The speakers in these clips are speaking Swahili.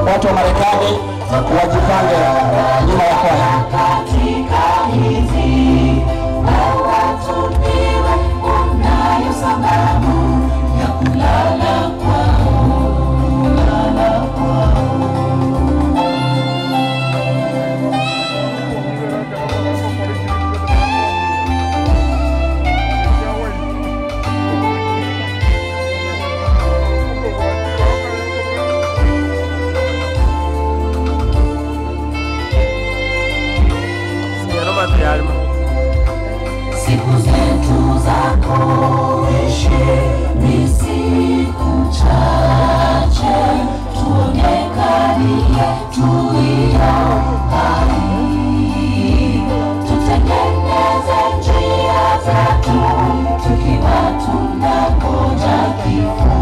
Watu wa Marekani wajipange nyuma ya kwaya. Katika hizi wewe tu ndiwe unayo sababu ya kulala kwao, kulala kwao. Siku zetu za kuishi ni siku chache, tuonekanie tulio hai, tutengeneze njia zetu tukiwa tunangoja kifo.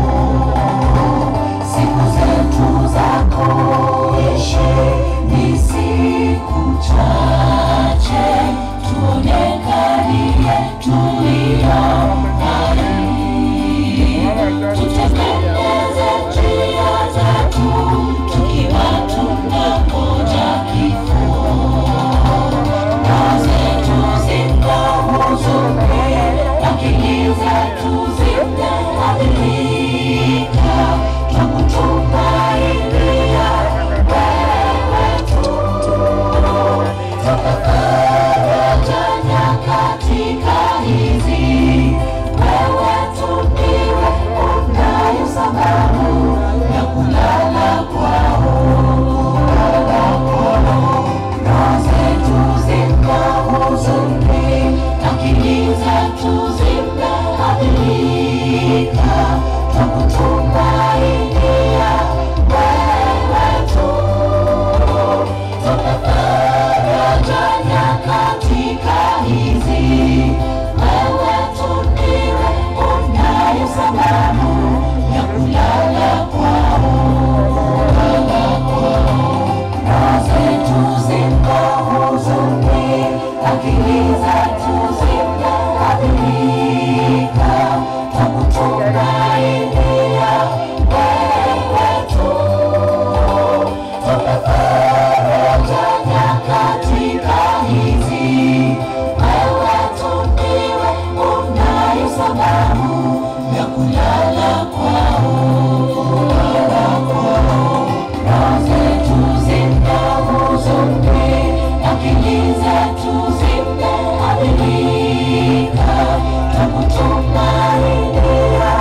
Siku zetu za kuishi ni siku chache, tuonekanie tulio hai, tutengeneze njia zetu tukiwa tunangoja kifo. Roho zetu zina huzuni, akili zetu zimeathirika, twakutumainia wewe tu. Faraja nyakatika hizi, wewe tu ndiwe unayo sababu ya kulala kwao, kulala kwao. Roho zetu zina huzuni, akili zetu zimeathirika, twakutumainia wewe tu. Faraja nyakatika hizi, wewe tu ndiwe unayo sababu ya kulala kwao, kulala kwao. Roho zetu zina huzuni, akili zetu zimeathirika, twakutumainia wewe tu. Faraja nyakatika hizi, wewe tu ndiwe unayo sababu ya kulala kwao, kulala kwao. Roho zetu zina huzuni, akili zetu zimeathirika, twakutumainia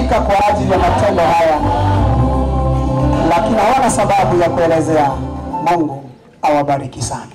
Wanalalamika kwa ajili ya matendo haya, lakini hawana sababu ya kuelezea. Mungu awabariki sana.